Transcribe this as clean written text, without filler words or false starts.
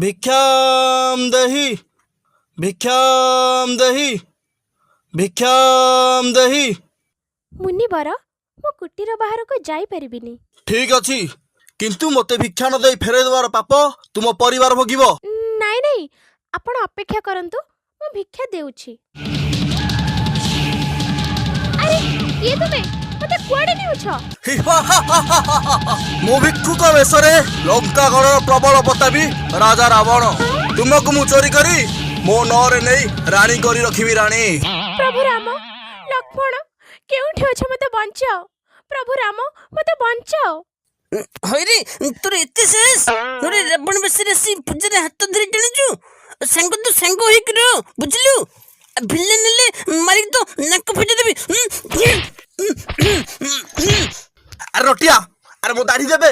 ଭିକ୍ଷାମ ଦେହି, ଭିକ୍ଷାମ ଦେହି, ଭିକ୍ଷାମ ଦେହି। ମୁନିବର, ମୁଁ କୁଟୀର ବାହାରକୁ ଯାଇପାରିବିନି। ଠିକ ଅଛି, କିନ୍ତୁ ମୋତେ ଭିକ୍ଷା ନ ଦେଇ ଫେରାଇ ଦେବାର ପାପ ତୁମ ପରିବାର ଭୋଗିବ। ନାଇଁ ନାଇଁ, ଆପଣ ଅପେକ୍ଷା କରନ୍ତୁ, ମୁଁ ଭିକ୍ଷା ଦେଉଛି। ଆରେ, କିଏ ତୁମେ? ମୋତେ କୁଆଡ଼େ ନେଉଛ? ମୁଁ ଭିକ୍ଷୁକ ବେଶରେ ଲଙ୍କାଗଡ଼ର ପ୍ରବଳ ପ୍ରତାପୀ ରାଜା ରାବଣ। ତୁମକୁ ମୁଁ ଚୋରି କରି ମୋ ନଅରେ ନେଇ ରାଣୀ କରି ରଖିବି, ରାଣୀ। ପ୍ରଭୁ ରାମ, ଲକ୍ଷ୍ମଣ, କେଉଁଠି ଅଛ? ମୋତେ ବଞ୍ଚାଅ। ପ୍ରଭୁ ରାମ, ମୋତେ ବଞ୍ଚାଅ। ହଇରେ, ତୋର ଏତେ ସାହସ? ତୋର ରାବଣ ବେଶରେ ଆସି ପୂଜାରେ ହାତ ଧରି ଟାଣୁଛୁ? ସାଙ୍ଗ ତ ସାଙ୍ଗ ହେଇକି ରହ, ବୁଝିଲୁ? ଭିଲେନ ହେଲେ ମାରିକି ତ ନାକ ଫଟେଇ ଦେବି। ଆରେ ରଟିଆ, ଆରେ ମୋ ଦାଢି ଦେବେ।